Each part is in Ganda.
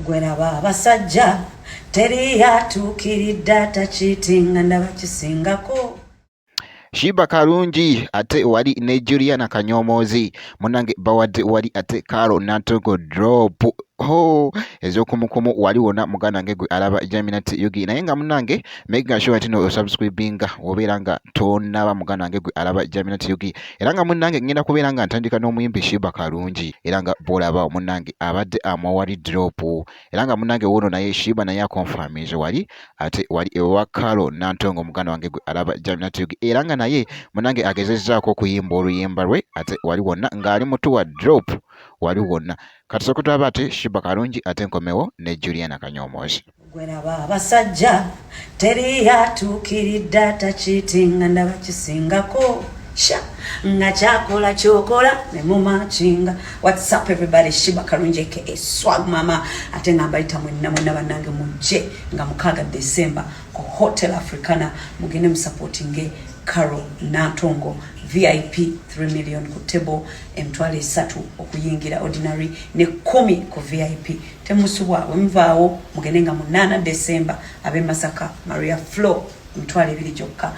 Gweraba abasajja, teri atuukiridde atakiitinga, ndaba kisingako. Sheebah Karungi ate wali ne Juliana Kanyomozi, munnange bawadde wali ate Carol Nantongo drop ho ez'okumukumu wali wonna. Muganda wange gwe alaba Jaminat UG, naye nga munnange make sure nti no osubscribinga obeera nga tonaba. Muganda wange gwe alaba Jaminat UG, era nga munnange ngenda kubeera nga ntandika n'omuyimbi Sheebah Karungi, era nga bw'olaba munnange abadde amuwa wali drop, era nga munnange wuuno naye Sheebah naye akonfaminze wali ate wali ewa Carol Nantongo. Muganda wange gwe alaba Jaminat UG, era nga naye munnange agezezzaako okuyimba oluyimba lwe ate wali wonna ng'ali mutuwa drop wali wonna. Katusooke tulaba ate Sheebah Karungi, ate nkomewo ne Juliana Kanyomozi. Gweraba abasajja, teri atuukiridde atakiitinga, ndaba kisingako sha nga kyakola kyokola ne mumakinga. What's up everybody? Sheebah Karungi aka Swag Mama, ate nga mbayita mwenna mwenna bannange, mujje nga 6 December ku Hotel Africana, mugende musupportinge Carol Nantongo. VIP 3 million ku table, 30,000 okuyingira ordinary ne 10 ku VIP. Temusubwa, bwe muvaawo mugende nga 8 December ab'e Masaka, Maria Flo, 20,000 gyokka.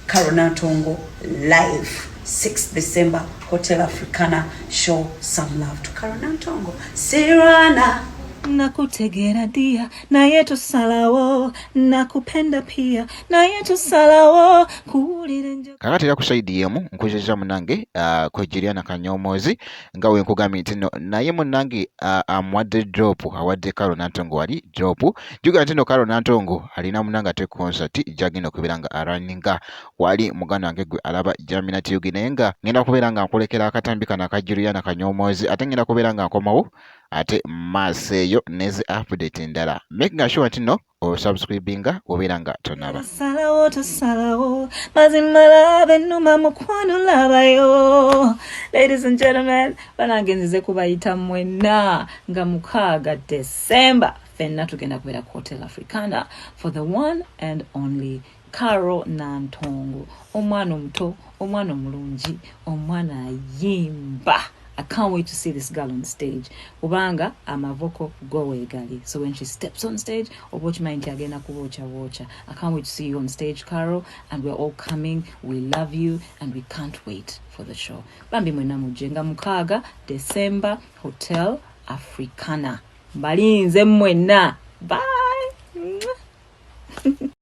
Carol Nantongo live 6 December, Hotel Africana. Show some love to Carol Nantongo. Sirana. Nakutegeera dia, naye tosalawo. Nakupenda pia, naye tosalawo kuwulira enjo. Kakati era ku side emu nkuzizza munange ku Juliana Kanyomozi, nga we nkugambye nti no naye munnange amuwadde drop, awadde Carol Nantongo wali drop. Jjukira nti no Carol Nantongo alina munnange ate concert gy'agenda okubeera nga araninga wali. Muganda wange gwe alaba Jaminat UG, naye nga ngenda kubeera nga nkulekera akatambi kano aka Juliana Kanyomozi, ate ngenda kubeera nga nkomawo ate maaso eyo nezi update endala, making sure nti no osubscribinga obeera nga tonaba. Tosalawo, tosalawo, mazima laba ennuma, mukwano labayo. Ladies and gentlemen, banange nzize kubayita mwenna nga 6 December ffenna tugenda kubeera ku Hotel Africana for the one and only Carol Nantongo, omwana omuto, omwana omulungi, omwana ayimba. I can't wait to see this girl on stage kubanga amavoko goweegali. So when she steps on stage, oba okimanyi nti agenda kubookya bookya. I can't wait to see you on stage, Carol, and we're all coming. We love you and we can't wait for the show. Bambi mwenna mujje nga 6 December, Hotel Africana. Mbalinze mwenna. Bye.